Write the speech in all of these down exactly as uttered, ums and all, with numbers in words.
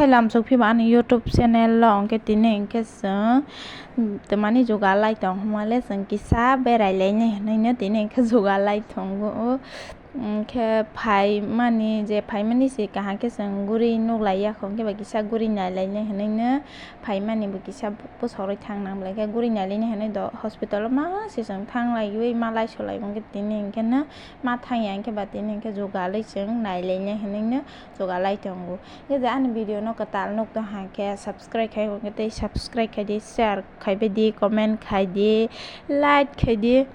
Lamsok phiba ani YouTube channel o hwnkhe tini hwnkhe chwng twmani jugal lai tong hwnmale chwng kisa berai lainai hwnwi no tini hwnkhe jugal lai tongo. Hwnkhe phaimani je phaimani se kaham khe chwng guri nuk lai ya hwnkhe ba kisa guri nai lainai hwnwi no phaimani bo kisa bwsarwi thang nang belai khe guri nai lainai hwnwi do hospital o ma se chwng thang laiwi ma lai so lai hwnkhe tini hwnkhe no ma thang ya hwnkhe ba tini hwnkhe jugalwi chwng nai lainai hwnwi no jugal lai tongo. Hwnkhe je ani video no kwtal nuk tong hwnkhe subscribe khai hwnkhe tei subscribe khai di, share khai bai di, comment khai di, like khai di.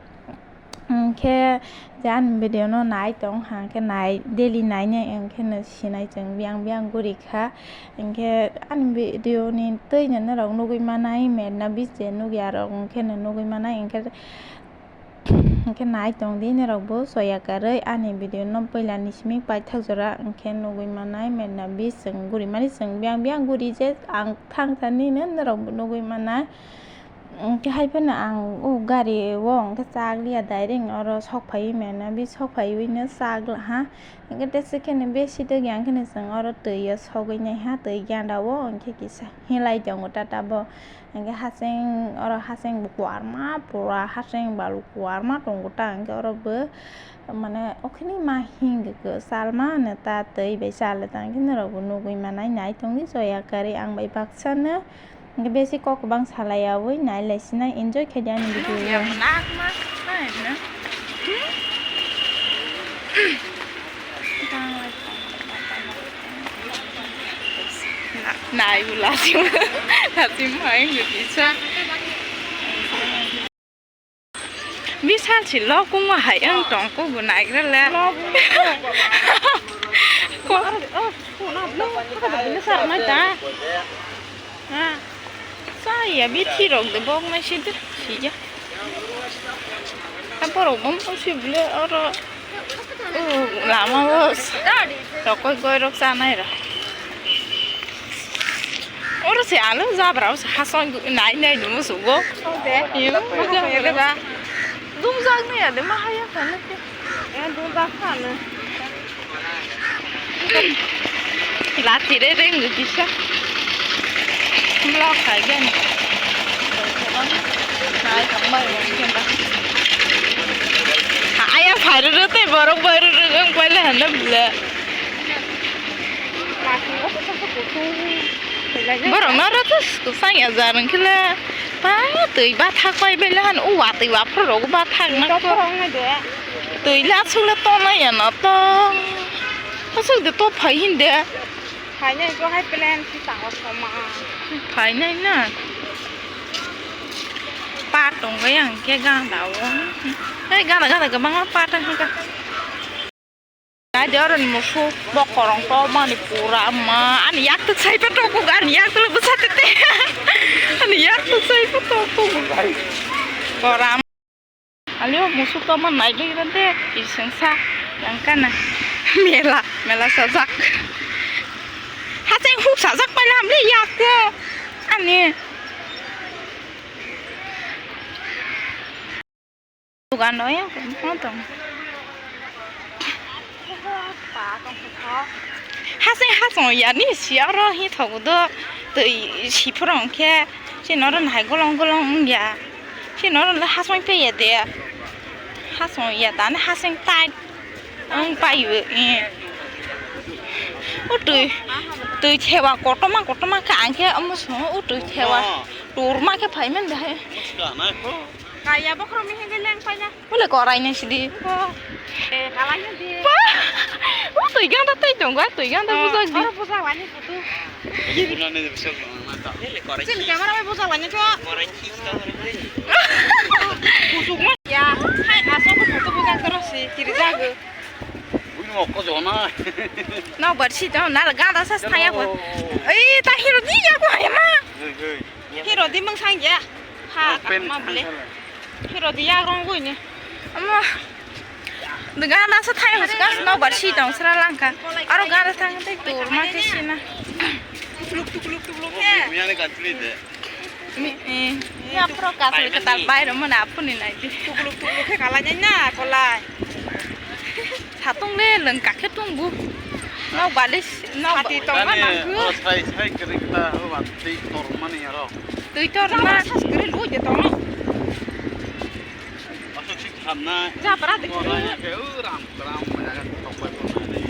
Hwnkhe je ani video no nai tong hwnkhe nai daily nainai hwnkhe no sinai chwng biyang biyang guri kha. Hwnkhe ani video ni twi no norok nugwi manai merna bise nugya rok hwnkhe no nugwi manai hwnkhe. Hwnkhe nai tong di norokbo soya karwi ani video no puila ni simi paithak jora hwnkhe nugwi manai merna bise chwng guri mani chwng biyang biyang guri je ang thang thani no norokbo nugwi manai. Hwnkhe hai phano ang o gari o hwnkhe chak liya direct oro sok phaiwi merna bise sok phaiwi no chak laha. Hwnkhe tei se kheno besi twi yang kheno chwng oro twi o sogwi naiha twi ganda o hwnkhe kisa hinlai tongo tata bo. Hwnkhe haseng oro haseng bo kwbangma pura haseng balu kwbangma tongo ta hwnkhe oro bo mane okhini ma hingkhe salma no ta twi bai chale ta hwnkhe norok bo nugwi manai nai tongdi soya karwi ang bai baksa no. Hwnkhe besi kok kwbang salaiyawi nai lai sinai enjoy khaidi ani video o. Nai bo lasim lasim hai wngwi kisa. Bisal si lok wngma hai wng tong kok bo naigra le. Lok wngma hai. Ko- Oh, oh, na, no, haka da bini sa mai ta. Ha. Sa ya bithi rok de bok mai si de, si ya. Aborok bom si bile oro. Oh, lama o. Rokoi goi rok chanai rok. Oro se alo jabra o se hasong nai nai dumo sugo. Dum jak nai ya de ma haya khan ke. Dum jak khan. Lati re reng kisa. Vlog khai gen. Nai tong bai mo kenda. Aya phai ro te borok bai ro reng bai le handa bile. Borok no ro to swkang ya jar wngkhe le. Pa twi bathak pai bai le han o watwi waphor rok bathak na ko. Twi le aswk le tong ya no to. Aswk de to phai hin de. Phainai to hai plan si tango soma. Phainai na. Pa tong ga yang ke ganda o. Hei ganda ganda kwbangma pa tong ga. Nai de oro ni musuk bokorong to mani pura ma ani yak tuk sai pa to kuk ani yak tuk bwsa te te ani yak tuk sai pa to kuk koram. Alio musuk to man nai dui rante iseng sa yang kana mela mela sajak. Haseng huk sajak pai lam le yak te ani. Dugan no yang tong. Haseng hasong ya ni si oro hi thogo do twi si phurong khe si noro nai golong golong ya si noro hasong pe ya de hasong ya dan haseng tai ang pai o. O twi twi thewa kotorma kotorma khe ang khe omo song o twi thewa torma khe phai man de hai. Kaya bokhorok ni hengke leng paina. Bole korai nai sidi. Ko. Eh, kalai nai di. Ba. O twi ganda tei tongo, twi ganda bujak di. Oro bujak wani putu. Sini kamera bai bujak wani cho. Busuk ma. Ya, hai aso ko putu bujak toro si kiri jago. Nok bar si tong na ganda sa thaya ko. Ei, ta hero di ya ko hai ma. Hero di mung sang ya. Ha, ma bole. Hero di ya rong gui ni. Ama. Dengan rasa thai hos gas no bar si tong sra langka. Aro gara thang tei tur ma ke sina. Tukluk tukluk tukluk he. Miyane kan tuli de. Mi eh. Ya pro kas le ketal bai ro mana apuni nai di. Tukluk tukluk he kalai nai na kolai. Satung le lengka khe tung bu. Nok balis, nok sati tongma nangkuk. Oro sai, sai kwrwi kha, o ba twi tormani aro. Twi torma. Sas kwrwi lwi de tong. Aswk sik thamna. Japra de. Ora ya ke, o ram, ram, ram, tok pai tok pai.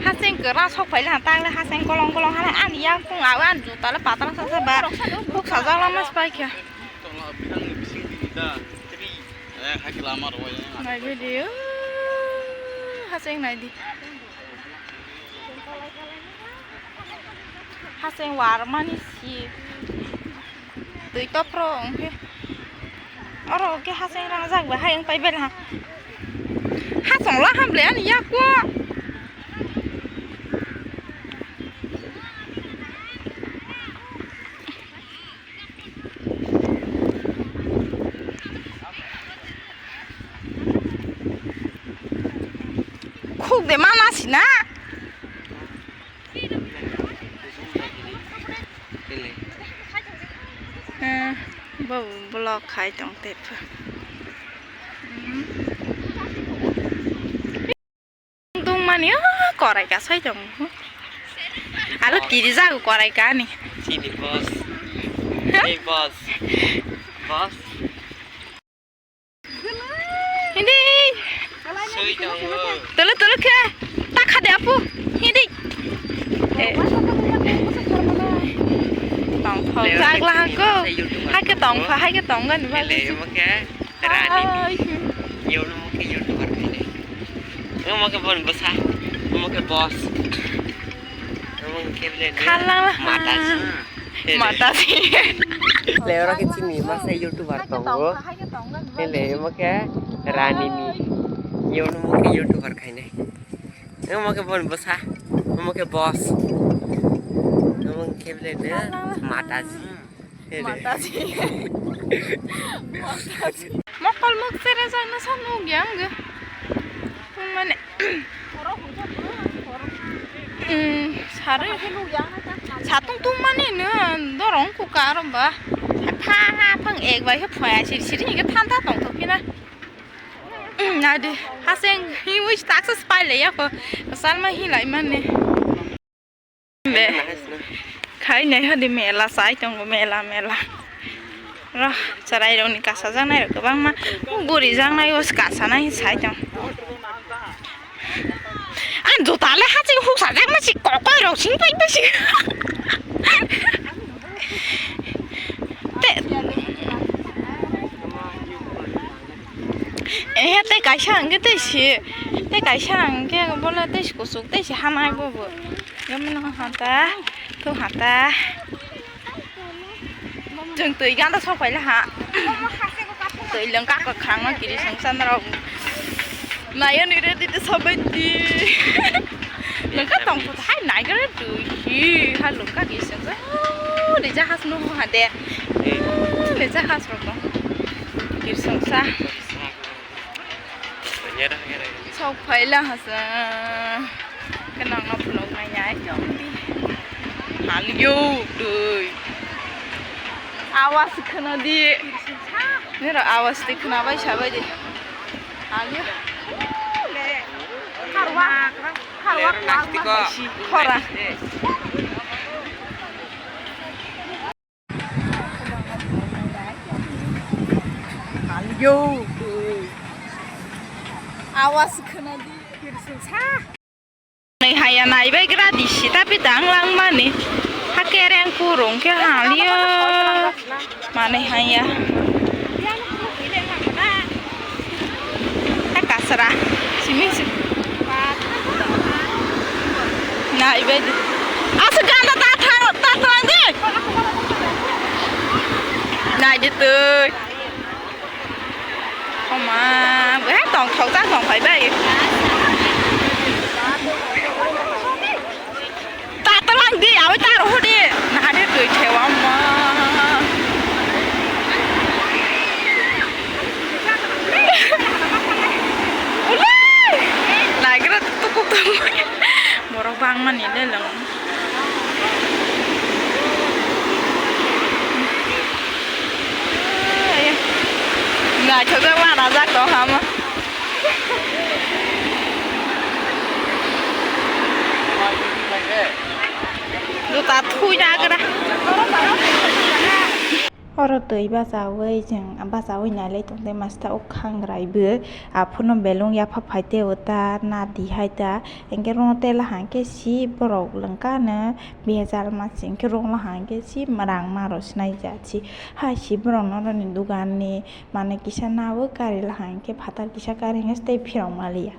Haseng kwra sok phai le ha, tang le haseng kolong kolong ha, ani yang tung awa, ani juta le patang sa sa ba. Buk sajak lama spai khe. Nai video. Haseng nai di. Haseng war mani si. Twi tophro wngkhe. Oro khe haseng rangjak bai, hayung pai bela. Hasong la hamle ani yakuo. Khuk de mana sina. Hmm, bo vlog khai tong tepha. Hmm. Tongmani, ah, korai kasai tong. Alo kiri jago korai kani. Sini boss. Hah? Hey boss. Boss. Hindi. Sui tongo. Tolo tolo khe. Takha de apu. Hindi. Eh. Tong tho. Leo jagla hako. Hai ke tong pha, hai ke tong gani ba. Ele mo khe. Rani. Ai. Yo no mo khe YouTuber khainai. Omo khe bon bwsa, omo khe boss. Omo khe bele ne. Khalala. Mataji. Mataji. Le oro khe chini masa YouTuber tongo. Hai ke tong pha, hai ke tong gani ba. Ele omo khe Rani ni. Yo no mo khe YouTuber khainai. Omo khe bon bwsa, omo khe boss. Omo khe bele ne. Khalala. Mataji. Mataji. Mataji. Mokol muk sere jana sa nugya ang. Mane. Hmm, sare. Satung tung mani no dorong ku karo ba. Pha ha phang ek bai pha ya siri siri ke than ta tong thok kina. Nadi haseng hi wis tak sa spy le ya ko. Salma hi lai mane. Be. Khai nai hadi mela sai tongo, mela, mela. Ro, chwrai rokni kasajaknai rok kwbangma. Buri jaknai o kasanai sai tong. Ani juta le haching huk sajak ma si kokoi rok sing pai pai si. Te. Eh, tei kaisa hwnkhe tei si, tei kaisa hwnkhe bono tei si kuchuk tei si hamai bobo. Gomino hata, to hata. Chwng twi ganda sok paila ha. Twi lwng kak kwkhwrang no kiri song chandra. Nayani ready de sabai di. Lwng ka tong hai nai gare twi hi ha lwng ka kiri song. Ni jahas no ha de. Ni jahas ro ko. Kiri song sa. Sok phaila hasa. Kenang no vlog nai nai jong di. Halio dui. Awas khna di. Nero awas di khna bai sabai di. Halio. Karwa. Karwa. Khora. Yo. Awas khna di. Sa. Nai haya nai bai gra di sita pi dang lang mani. Ha kereng kurung ke halio. Mane haya. Ta kasra. Simi sim. Nai bai di. Asa ganda ta thang ta thang di. Nai di tui. Oma, bai tong thok ta tong phai bai. Ta talang di, awi ta roho di. Nahari tui thewa ma. Ulai! Nagira tukuk tukuk. Borok bangmani le lang. Naithok jak mana jak tong hama. Juta thui nagra. Oro twi bachawi, chwng bachawi nailai tongtwi masta o khangrai bo. Aphuno belung yapha phaite o ta nadi hai ta. Hinkhe rong tela hangkhe si borok lengkano bejal ma si, hinkhe rong la hangkhe si rang ma rw sinai ja si. Hai si borok noroni dogan ni manwi kisa nawi kari la hangkhe phatar kisa kari hwnkhe tei phirok maliya.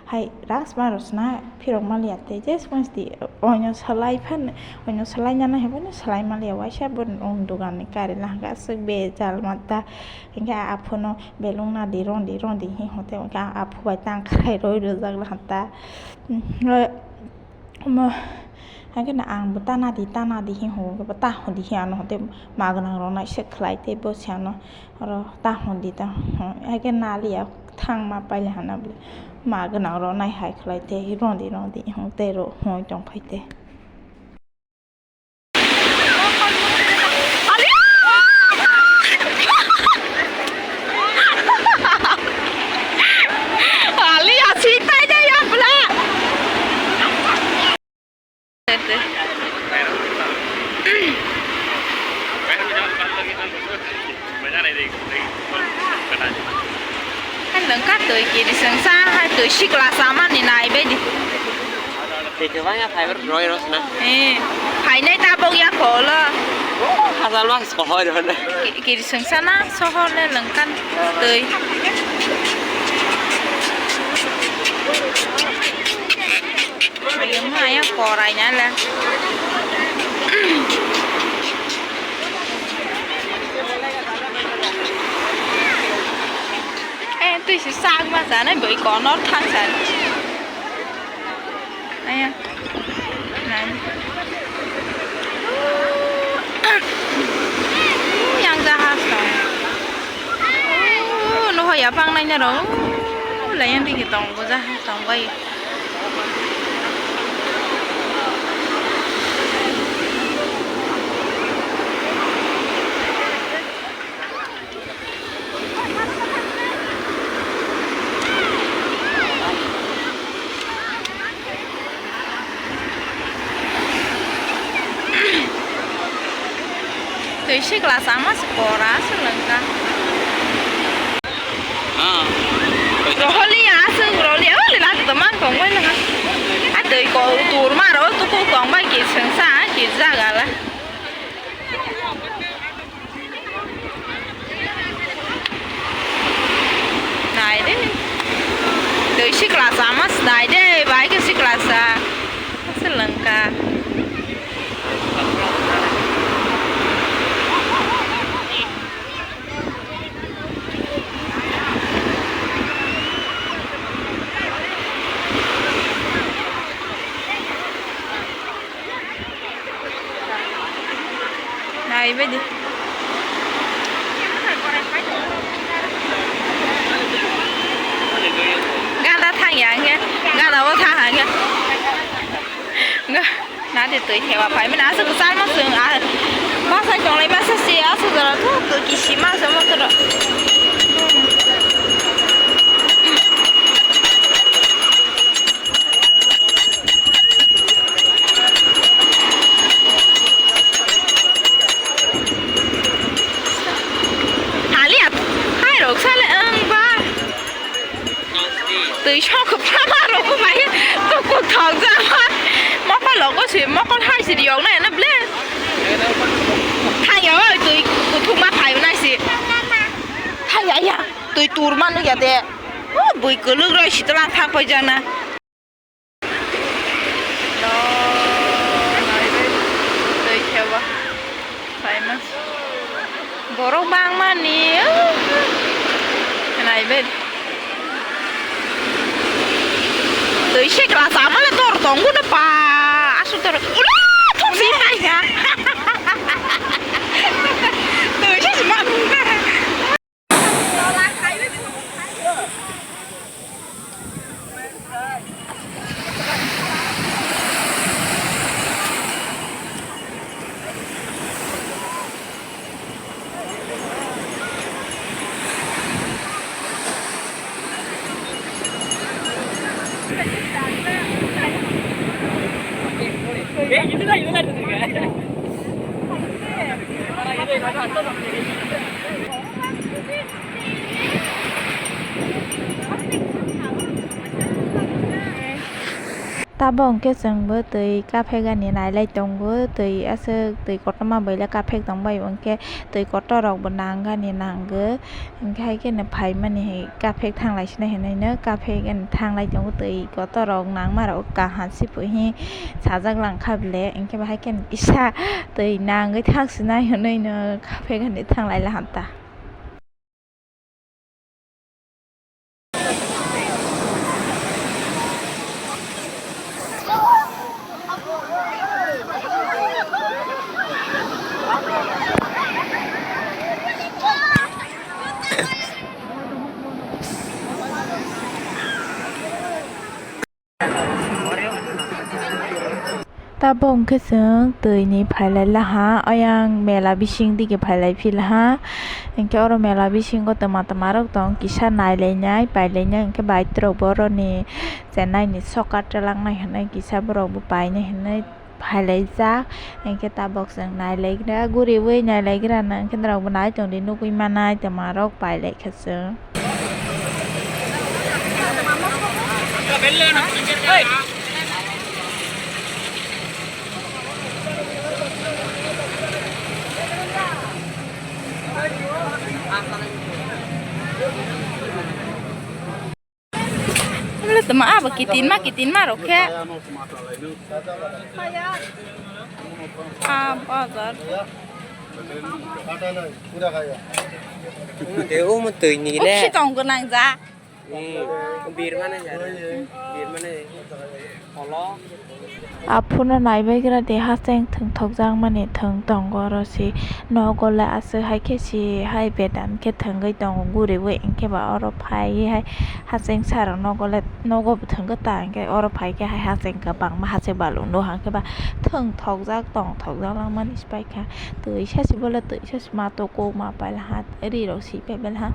Hai ras ma rw sina phirok maliya tei je sponsti oino salai phan, oino salai nana hai phano salai maliya, waisa bo rong dogan ni kari la hangkhe aswk bejal ma ta. Hinkhe aphuno belung nadi rondi rondi hi hote hinkhe aphu bai tang kharai roi rwjak la ta. Omo, haikhe no ang bo ta nadi, ta nadi hi hwngo, ta hwndi hi ano hwndi ma gwnang rok nai se khlai tei bo se ano oro ta hwndi ta hwn, haikhe naliya thang ma paila hana bwle ma gwnang rok nai hai khlai tei rondi rondi hwn tei rw hwn tong phai tei. Ali asin tai dai apla. Kan lengkap twi kiri sengsa hai twi sikla samani nai bedi. Tei kwbangma fiber roi rw sna. Eh, phainai tabok ya kholo. Hajal ma sohor rw na. Ki-, kiri sengsa na sohor le lengkan twi. Ayam ma ayam korai na le. Eh, twi si sak ma sa na boi konor thang sa. Aya. Nai. Yang jahaj tong. Oh, noho ya pang nai na ro. Lai yang digi tong bo jahaj tong bai. Twi sikla sama se kora se lengka. Ah. Roholi ya se roholi ya oli la to mang kong bai na. A twi ko tur ma ro tu ko kong bai ki sengsa ki jaga la. Nai de. Twi sikla sama se nai de, bai khe sikla sa. Se lengka. Nai bedi. Gana thang ya hwnkhe, gana o thang hwnkhe. Nadi twi thewa phai mani aswk kwchar ma chwng ah, bwsai tonglai masa se aswk jora thok kisi ma se motor. Hali ap-, hai rok sale ang ba. Twi sok phama rok bai tuk tuk thok ja ma. Mokol logo se mokol hai se riyok na na ble. Thaya oi twi kuthuk ma phai na se. Thaya ya twi tur ma nugya de. O bui kwlwk roi sitwlang thang paijak na. No, nai bai twi kheba. Phaima. Borok bangmani, o. Nai bai. Twi se kla chamale tor tongo no pa. Asu tor. Ura! Thok si nai ya. Twi se ma. Tabok hwnkhe chwngbo twi kaphegani nailai tongo, twi aswk twi kotorma baila kaphek tongbai hwnkhe twi kotor rokbo nanggani nango, hwnkhe hai kheno phaimani hai kaphek thanglai sinai hinwi no kaphegani thanglai tongo, twi kotor rok nangma rok kaham se pui sajak langkha bele, hwnkhe bahai kheno kisa twi nangwi thang sinai hinwi no kaphegani thanglai laha ta. Tabok hwnkhe chwng twi ni phailai laha, oyang mela bising dige phailai phi laha. Hinkhe oro mela bisingo twma twma rok tong kisa nailainai pailainai, hinkhe bike rok bo oroni Chennai ni soka twlangnai hinwi kisa borok bo painai hinwi phailaijak. Hinkhe tabok chwng nailaigra guriwi nailaigra no hinkhe norok bo nai tongdi nugwi manai twma rok pailai kha chwng. Wala tama abo kitin ma kitin ma rok khe. Ah, bazar. Te omo twi ni le. Oksi tong gwnang ja. Hmm, birmane ya. Birmane. Olo. Aphuru naibaikra de hacheng thwngthokjakmani thwng tongo oro se nogo le aswk hai khe se hai bedan khe thwngwi tongo guriwi, hinkhe ba oro phaiwi hai hacheng sarok nogo le nogo bo thwngwi ta, hinkhe oro phaikhe hai hacheng kwbangma hacheng baluk nukha, hinkhe ba thwngthokjak tongthokjak langmani se paikha. Twi sasi bole twi sasi ma toko ma paila ha ri rok si pai bela ha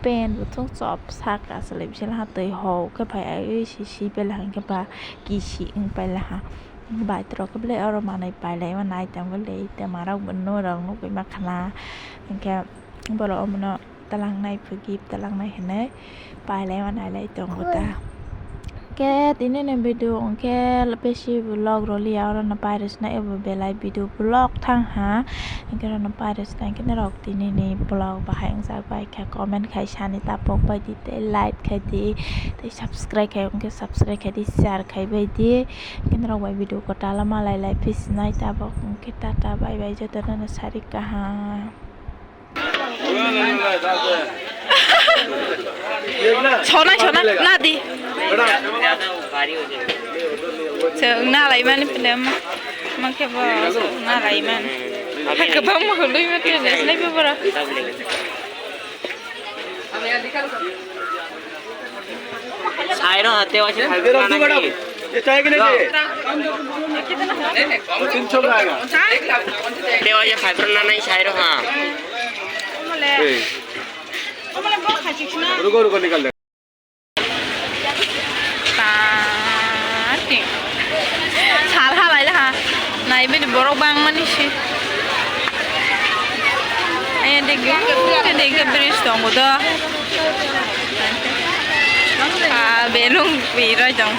pen bo thung chop saka se le bisela ha twi hok khe phai ai si si bela ha hinkhe ba kisi wng paila ha. Bike rok khe belai oro manwi pailai o nai tongo le tei marok bo norok nugwi ma khana hinkhe borok omono twlangnai phugi twlangnai hinwi pailai o nailai tongo ta. Khe tini ni video hwnkhe besi vlog rwliya oro no pairwsna ebo belai video vlog thang ha hinkhe oro no pairwsna hinkhe norok tini ni vlog bahai wngjak bai kha comment khai sani ta pok bai di tei like khai di tei subscribe khai hwnkhe subscribe khai di share khai bai di. Hinkhe norok bai video kwtal o malai lai phi sinai tabok hinkhe tata bye bye jotono no sari kaham. Sonai sonai nadi. Chwng nalai mani pele ma khe bo nalai mani. Kwbangma hwnwi ma tene sinai bo boro. Sairo hate waise five rok nanai. ये चाय के नहीं चाहिए? तीन सौ का आएगा। Te waise five rok nanai sairo ha. रुको, रुको, निकाल दे। Sal halai laha. Nai bini borok bangmani si. Ayang degi, degi bridge tongo do. Ah, belung biroi tong.